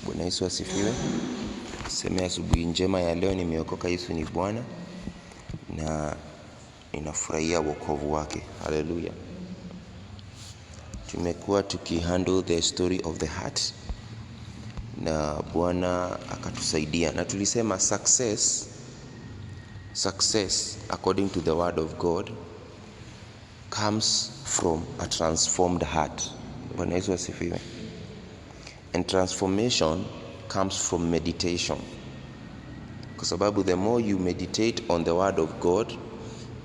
Bwana Yesu asifiwe. Sema asubuhi njema ya leo, nimeokoka, Yesu ni Bwana na ninafurahia wokovu wake. Haleluya. Tumekuwa tukihandle the story of the heart na Bwana akatusaidia, na tulisema success according to the word of God comes from a transformed heart. Bwana Yesu asifiwe. And transformation comes from meditation. Kwa sababu the more you meditate on the word of God,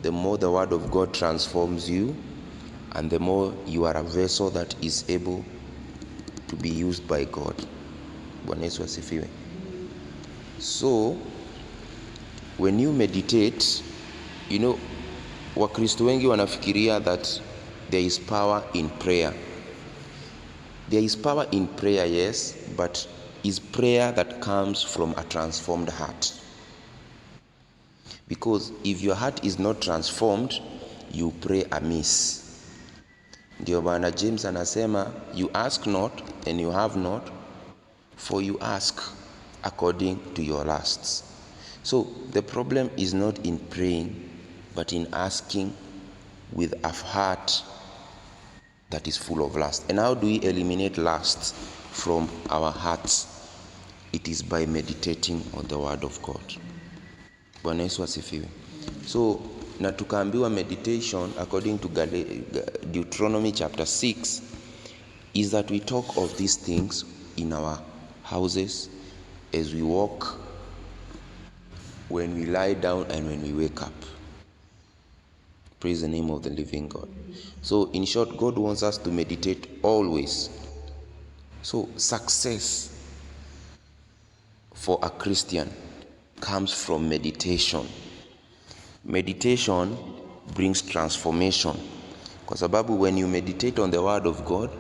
the more the word of God transforms you, and the more you are a vessel that is able to be used by God. Bwana Yesu asifiwe. So when you meditate, Wakristo wengi wanafikiria that there is power in prayer. There is power in prayer, yes, but is prayer that comes from a transformed heart. Because if your heart is not transformed, you pray amiss. Ndio maana James anasema, you ask not and you have not, for you ask according to your lusts. So the problem is not in praying, but in asking with a heart that is full of lust. And how do we eliminate lust from our hearts? It is by meditating on the word of God. Bwana Yesu asifiwe. So na tukaambiwa meditation according to Deuteronomy chapter 6 is that we talk of these things in our houses, as we walk, when we lie down, and when we wake up. Praise the name of the living God. So in short, God wants us to meditate always. So success for a Christian comes from meditation. Meditation brings transformation. Kwa sababu when you meditate on the word of God,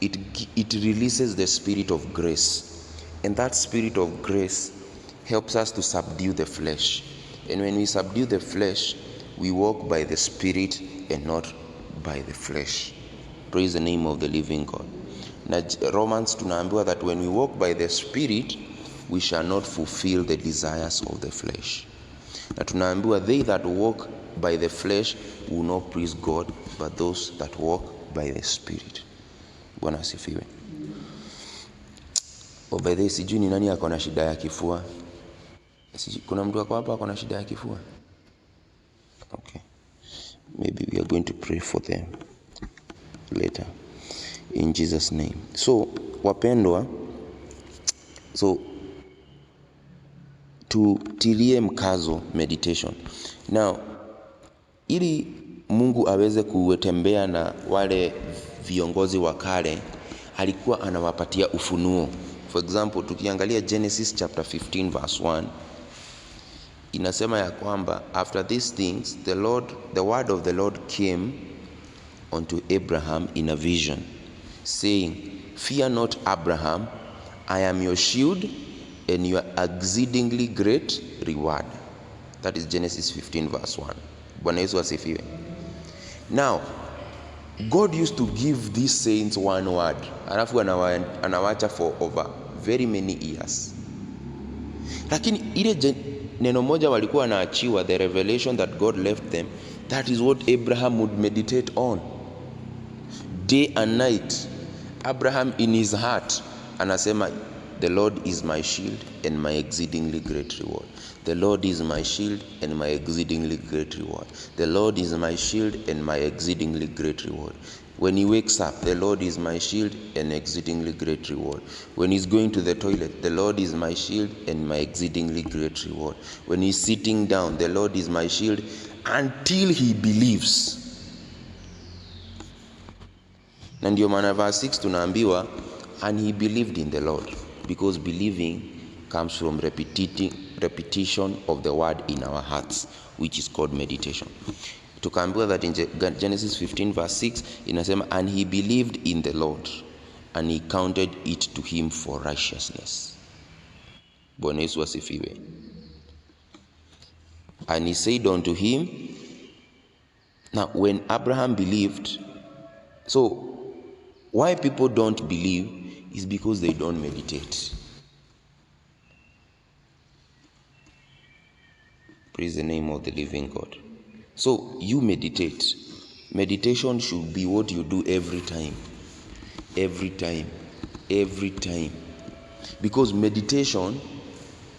it releases the spirit of grace. And that spirit of grace helps us to subdue the flesh. And when we subdue the flesh, we walk by the spirit and not by the flesh. Praise the name of the living God. Na Romans tunaambiwa that when we walk by the spirit, we shall not fulfill the desires of the flesh. Na tunaambiwa they that walk by the flesh will not please God, but those that walk by the spirit. Bwana asifiwe. Oh, by the way, sijui ni nani ako na shida ya kifua. Sijui, kuna mtu ako hapa ako na shida ya kifua? Okay. Maybe we are going to pray for them later. In Jesus' name. So, wapendwa, so tutilie mkazo meditation. Now, ili Mungu aweze kutembea na wale viongozi wa kale, alikuwa anawapatia ufunuo. For example, tukiangalia Genesis chapter 15 verse 1, inasema ya kwamba after these things the word of the Lord came unto Abraham in a vision, saying, fear not, Abraham, I am your shield and your exceedingly great reward. That is Genesis 15 verse 1. Bwana Yesu asifiwe. Now, God used to give these saints one word, alafu anawacha for over very many years. Lakini ile neno moja walikuwa wanaachiwa, the revelation that God left them, that is what Abraham would meditate on day and night. Abraham in his heart anasema, the Lord is my shield and my exceedingly great reward. The Lord is my shield and my exceedingly great reward. The Lord is my shield and my exceedingly great reward. When he wakes up, the Lord is my shield and exceedingly great reward. When he's going to the toilet, the Lord is my shield and my exceedingly great reward. When he's sitting down, the Lord is my shield, until he believes. Na ndio maana verse 6 tunaambiwa, and he believed in the Lord, because believing comes from repetition of the word in our hearts, which is called meditation. Tukaambiwa that in Genesis 15 verse 6 inasema, and he believed in the Lord and he counted it to him for righteousness. Bwana Yesu asifiwe. And he said unto him, now when Abraham believed, so why people don't believe Is because they don't meditate. Praise the name of the living God. So you meditate. Meditation should be what you do every time. Every time. Every time. Because meditation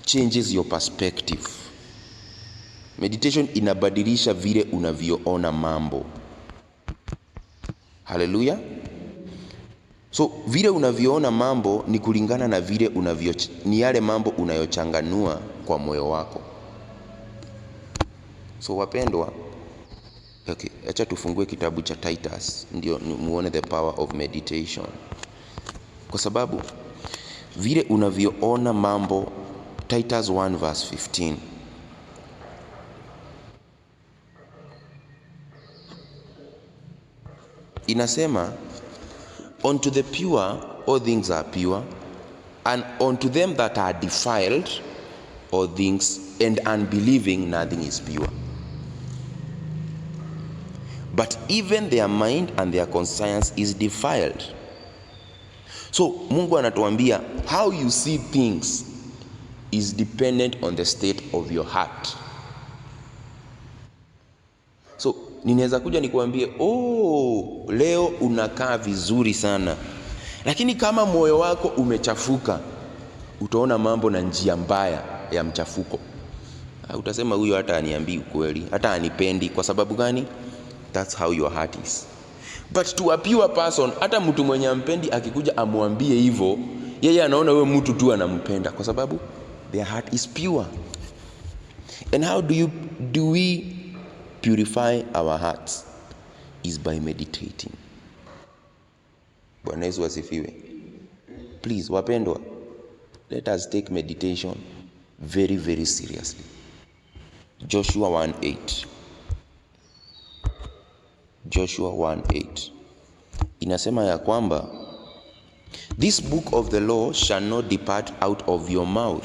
changes your perspective. Meditation inabadilisha vile unavyoona mambo. Hallelujah. So vile unavyoona mambo ni kulingana na vile unavyo, ni yale mambo unayochanganua kwa moyo wako. So wapendwa, okay, acha tufungue kitabu cha Titus ndio muone the power of meditation. Kwa sababu vile unavyoona mambo, Titus 1 verse 15. Inasema, unto the pure all things are pure, and unto them that are defiled all things and unbelieving nothing is pure. But even their mind and their conscience is defiled. So Mungu anatuambia how you see things is dependent on the state of your heart. So ninaweza kuja nikuambie, oh, leo unakaa vizuri sana, lakini kama moyo wako umechafuka, utaona mambo na njia mbaya ya mchafuko. Utasema huyo hata aniambii ukweli, hata anipendi. Kwa sababu gani? That's how your heart is. But to a pure person, hata mtu mwenye ampendi akikuja amwambie hivyo, yeye anaona huyo mtu tu anampenda, kwa sababu their heart is pure. And how do we purify our hearts? Is by meditating. Bwana Yesu asifiwe. Please, wapendwa, let us take meditation very, very seriously. Joshua 1:8. Joshua 1:8 inasema ya kwamba this book of the law shall not depart out of your mouth,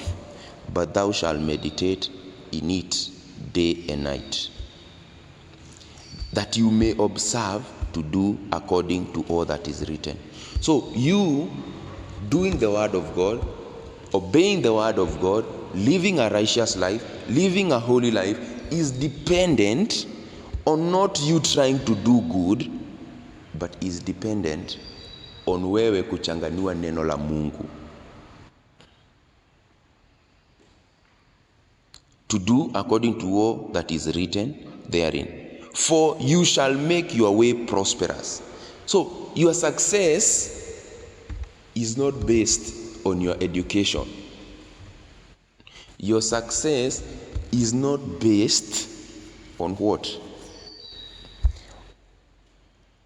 but thou shalt meditate in it day and night, that you may observe to do according to all that is written. So you doing the word of God, obeying the word of God, living a righteous life, living a holy life is dependent on not you trying to do good, but is dependent on wewe kuchanganua neno la Mungu. To do according to all that is written therein. For you shall make your way prosperous. So your success is not based on your education. Your success is not based on what?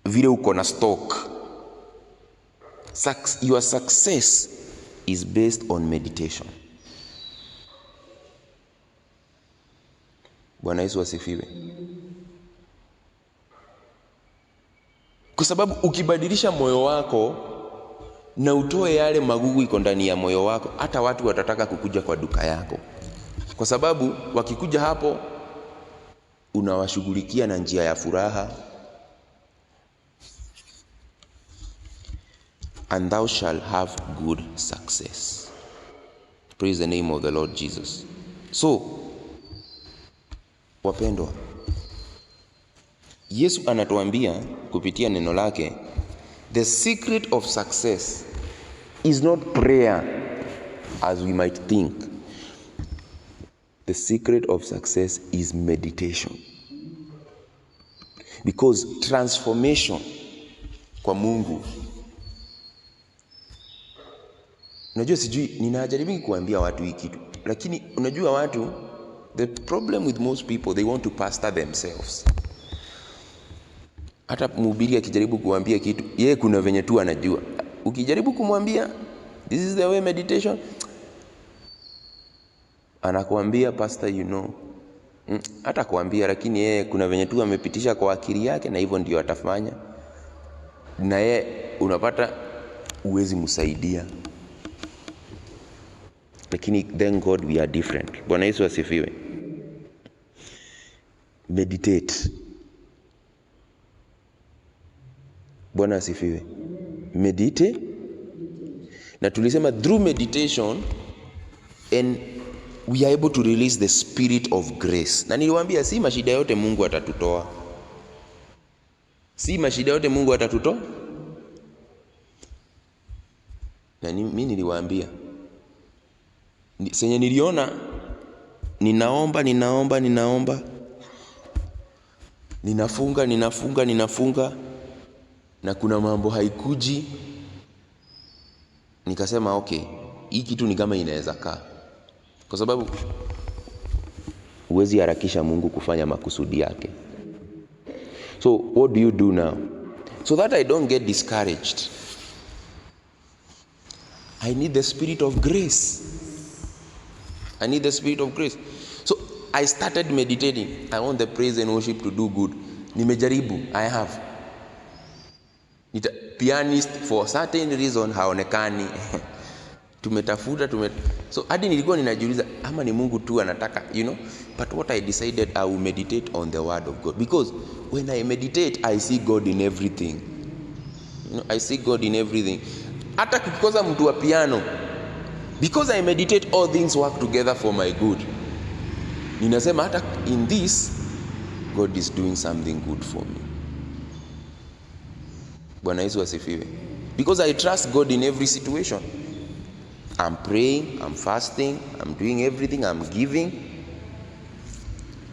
Vile uko na stock. Your success is based on meditation. Bwana Yesu asifiwe. Kwa sababu ukibadilisha moyo wako na utoe yale magugu iko ndani ya moyo wako, hata watu watataka kukuja kwa duka yako. Kwa sababu wakikuja hapo unawashughulikia na njia ya furaha. And thou shalt have good success. Praise the name of the Lord Jesus. So, wapendwa, Yesu anatuambia kupitia neno lake, the secret of success is not prayer as we might think. The secret of success is meditation. Because transformation kwa Mungu, unajua, sijui ninajaribu kuambia watu hii kitu, lakini unajua watu, the problem with most people, they want to pastor themselves. Hata mhubiri akijaribu kuambia kitu, yeye kuna venye tu anajua. Ukijaribu kumwambia this is the way meditation, anakuambia pastor you know. Hata kuambia, lakini yeye kuna venye tu amepitisha kwa akili yake na hivyo ndio atafanya. Na yeye unapata uwezi msaidia. Lakini thank God we are different. Bwana Yesu asifiwe. Meditate. Bwana asifiwe. Meditate. Na tulisema through meditation and we are able to release the spirit of grace. Na niliwaambia si mashida yote Mungu atatutoa. Si mashida yote Mungu atatutoa. Na mimi niliwaambia senye niliona ninaomba, ninaomba, ninaomba, ninafunga, ninafunga, ninafunga, na kuna mambo haikuji. Nikasema okay, hii kitu ni kama inaweza kaa, kwa sababu huwezi harakisha Mungu kufanya makusudi yake. So what do you do now? So that I don't get discouraged, I need the spirit of grace. I need the spirit of grace. So I started meditating. I want the praise and worship to do good. Nimejaribu, I have. Pianist for certain reason haonekani. Tumetafuta, so hadi nilikuwa ninajiuliza ama ni Mungu tu anataka, you know. But what I decided, I will meditate on the word of God, because when I meditate I see God in everything. You know, I see God in everything. Hata kukikosa mtu wa piano, because I meditate, all things work together for my good. Ninasema hata in this God is doing something good for me. Bwana Yesu asifiwe. Because I trust God in every situation. I'm praying, I'm fasting, I'm doing everything, I'm giving.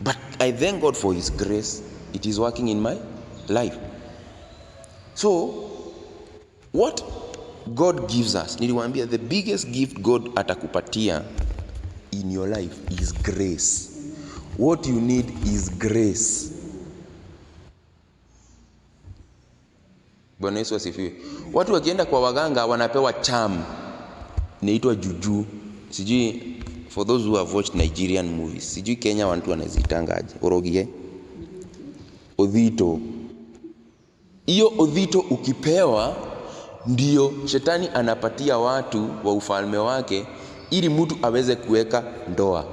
But I thank God for his grace. It is working in my life. So, what God gives us, niliwaambia the biggest gift God atakupatia in your life is grace. What you need is grace. Bwana Yesu asifiwe. Watu wakienda kwa waganga wanapewa charm. Inaitwa juju. Sijui, for those who have watched Nigerian movies, sijui Kenya watu wanaziitanga aje. Orogie. Odhito. Hiyo odhito ukipewa ndio shetani anapatia watu wa ufalme wake ili mtu aweze kuweka ndoa,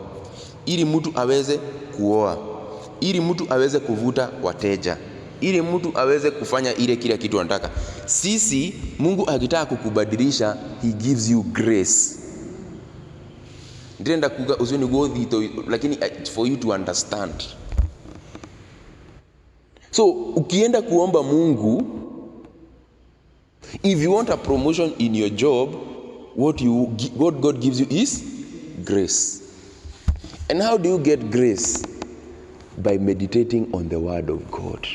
ili mtu aweze kuoa, ili mtu aweze kuvuta wateja, ili mtu aweze kufanya ile kila kitu anataka. Sisi Mungu akitaka kukubadilisha, he gives you grace. Ndirenda kuga ucio niguo odhito, lakini for you to understand. So ukienda kuomba Mungu, if you want a promotion in your job, what God gives you is grace. And how do you get grace? By meditating on the word of God.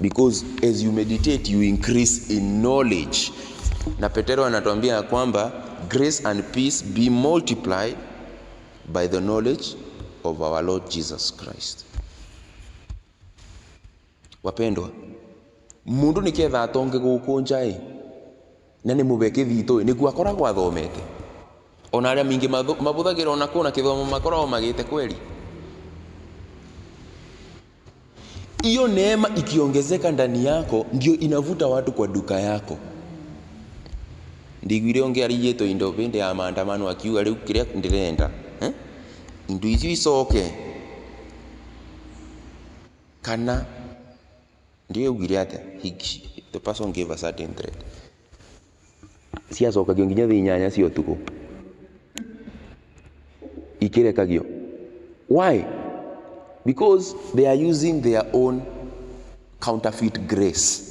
Because as you meditate, you increase in knowledge. Na Petero anatuambia kwamba grace and peace be multiplied by the knowledge of our Lord Jesus Christ. Wapendwa, mundu niketha atonge guku nja na ni mubeke thito niguo akoragwo athomete. Ona aria mingi mabuthagira ona kuna kithomo makoragwo magite kweli. Iyo neema ikiongezeka ndani yako ndio inavuta watu kwa duka yako. Ndigwire onge ariyeto indo bende ya maandamano akiuga riu kiria ndirenda, Indo icio icoke kana ndio ugire atia, the person gave a certain threat. Ciacokagio nginya thaa 8 cia utuku ikirekagio. Why? Because they are using their own counterfeit grace.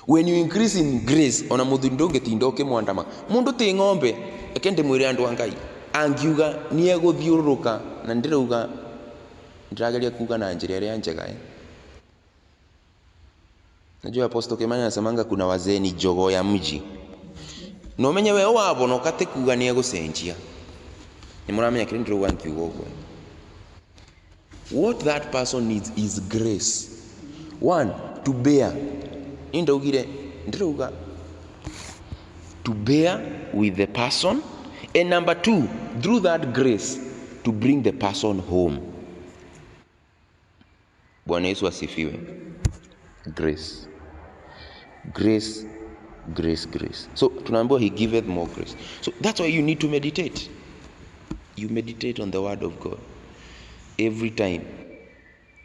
When you increase in grace, ona muthu ndungitinda ukimwandama mundu ti ng'ombe, eke ndimwire andu a Ngai angiuga ni eguthiururuka, na ndirauga ndirageria kuga na njira iria njega. Najua Apostle Kimani anasemanga kuna wazee ni jogoo ya mji. No menye we wabonoka ti kuga ni egucenjia. Ni muramenya kiria ndirauga nkiuga uguo. What that person needs is grace. One, to bear. Indaugire ndirauga to bear with the person, and number two, through that grace to bring the person home. Bwana Yesu asifiwe. Grace. Grace, grace, grace. So tunaambiwa he giveth more grace. So that's why you need to meditate. You meditate on the word of God every time.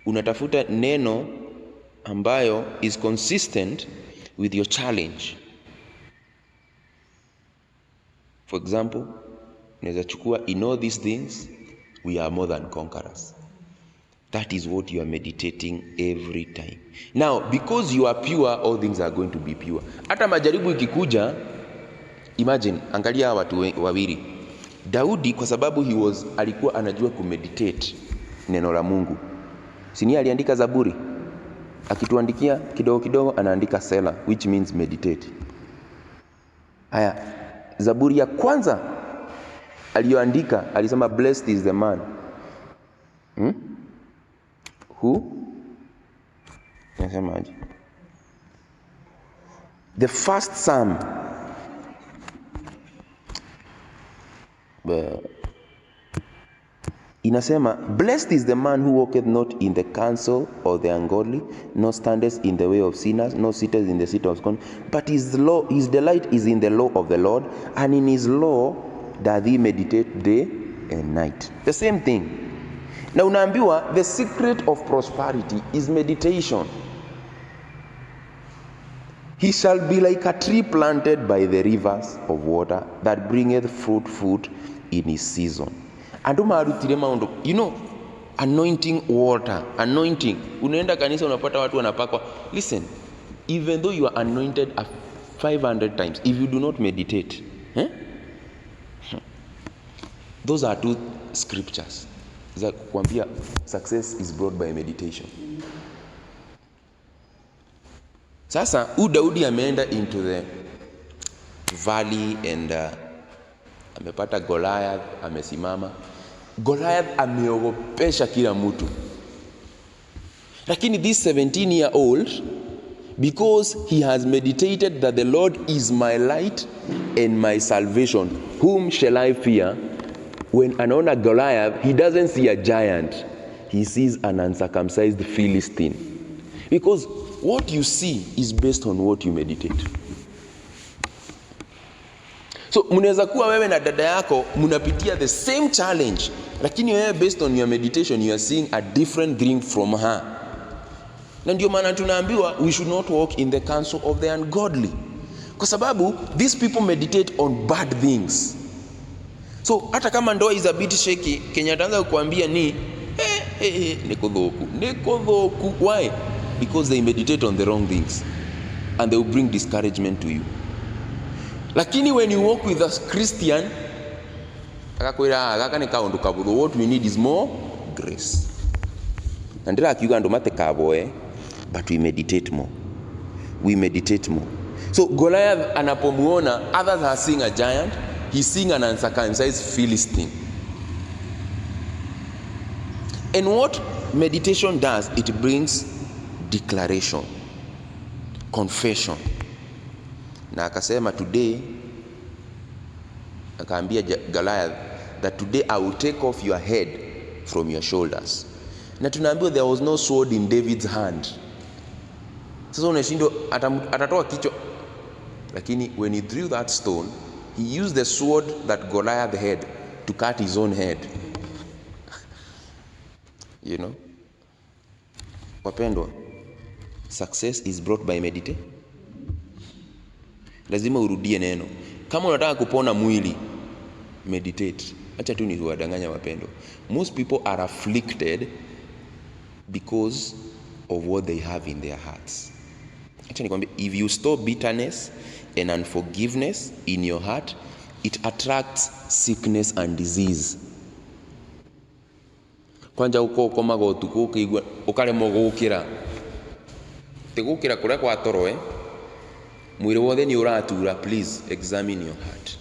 Unatafuta neno ambayo is consistent with your challenge. For example, unaweza chukua in all these things we are more than conquerors. That is what you are meditating every time. Now, because you are pure, all things are going to be pure. Hata majaribu ikikuja, imagine, angalia hawa watu wawili. Daudi kwa sababu he was, alikuwa anajua kumeditate neno la Mungu. Si ni aliandika Zaburi? Akituandikia kidogo kidogo anaandika Sela, which means meditate. Haya, Zaburi ya kwanza aliyoandika alisema blessed is the man who, nasemaje? The first psalm inasema blessed is the man who walketh not in the counsel of the ungodly, nor standeth in the way of sinners, nor sitteth in the seat of scorn, but his delight is in the law of the Lord, and in his law doth he meditate day and night. The same thing. Na unaambiwa the secret of prosperity is meditation. He shall be like a tree planted by the rivers of water that bringeth fruit in his season. Andu marutire maundu, you know, anointing water, anointing. Unaenda kanisa unapata watu wanapakwa. Listen, even though you are anointed a 500 times, if you do not meditate, Those are two scriptures za kukwambia success is brought by meditation. Sasa huyu Daudi ameenda into the valley and amepata Goliath amesimama. Goliath ameogopesha kila mtu. Lakini this 17-year-old, because he has meditated that the Lord is my light and my salvation, whom shall I fear? When anaona Goliath, he doesn't see a giant. He sees an uncircumcised Philistine. Because what you see is based on what you meditate. So mnaweza kuwa wewe na dada yako mnapitia the same challenge, lakini wewe based on your meditation you are seeing a different thing from her. Na ndio maana tunaambiwa we should not walk in the counsel of the ungodly. Kwa sababu these people meditate on bad things. So hata kama ndoa is a bit shaky, Kenya ataanza kukuambia ni niko dhoku. Why? Because they meditate on the wrong things and they will bring discouragement to you. Lakini when you walk with a Christian, akakwira gaka ni kaundu kabuthu, what we need is more grace. Na ndirakiuga andu matikaboe, but we meditate more. We meditate more. So Goliath anapomuona, others are seeing a giant, he's seeing an uncircumcised Philistine. And what meditation does, it brings declaration, confession. Na akasema today, akaambia Goliath that today I will take off your head from your shoulders. Na tunaambiwa there was no sword in David's hand. Sasa unashindwa atatoa kichwa. Lakini when he threw that stone, he used the sword that Goliath had to cut his own head. You know? Wapendwa, success is brought by meditation. Lazima urudie neno. Kama unataka kupona mwili, meditate. Acha tu niwadanganya wapendwa. Most people are afflicted because of what they have in their hearts. Acha nikwambie, if you store bitterness and unforgiveness in your heart, it attracts sickness and disease. Kwanja uko ukomaga utuku ukiigua ukaremwo gukira. Ti gukira kuria kwa toro, Mwiri wothe ni uratura. Please examine your heart.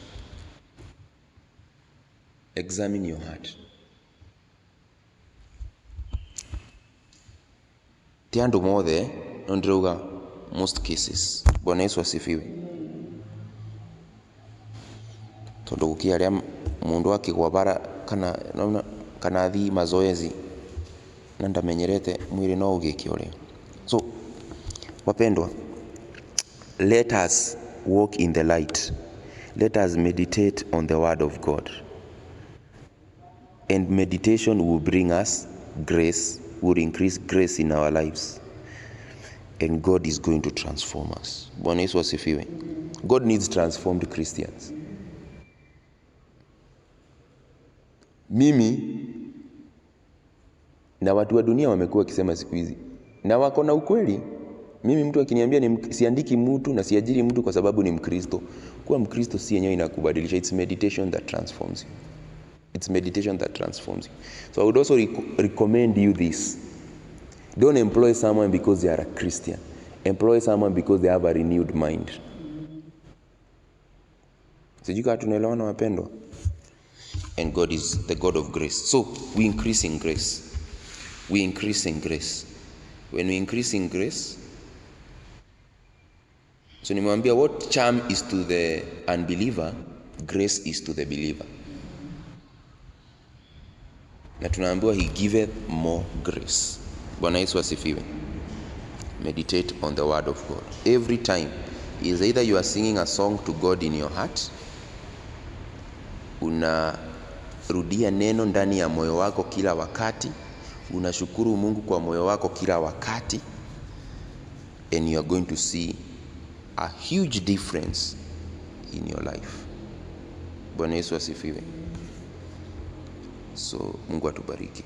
Examine your heart. Ti andu mothe, no ndirauga most cases. Bwana Yesu asifiwe. Tondu gukia aria mundu akigwa bara kana naona kana thi mazoezi na ndamenyerete mwiri no ugike uria. So wapendwa, let us walk in the light. Let us meditate on the word of God. And meditation will bring us grace, will increase grace in our lives. And God is going to transform us. Bwana Yesu asifiwe. God needs transformed Christians. Mimi na watu wa dunia wamekuwa wakisema siku hizi, na wako na ukweli. Mimi mtu akiniambia siandiki mtu na siajiri mtu kwa sababu ni Mkristo, kuwa Mkristo si yenyewe inakubadilisha. It's meditation that transforms you. It's meditation that transforms you. So I would also recommend you this. Don't employ someone because they are a Christian. Employ someone because they have a renewed mind. Sijui kama tunaelewana, wapendwa. And God is the God of grace. So we increase in grace. We increase in grace. When we increase in grace, so nimewambia, what charm is to the unbeliever, grace is to the believer. Na tunaambiwa he giveth more grace. Bwana Yesu asifiwe. Meditate on the word of God. Every time is either you are singing a song to God in your heart, unarudia neno ndani ya moyo wako kila wakati, unashukuru Mungu kwa moyo wako kila wakati, and you are going to see a huge difference in your life. Bwana Yesu asifiwe. So Mungu atubariki.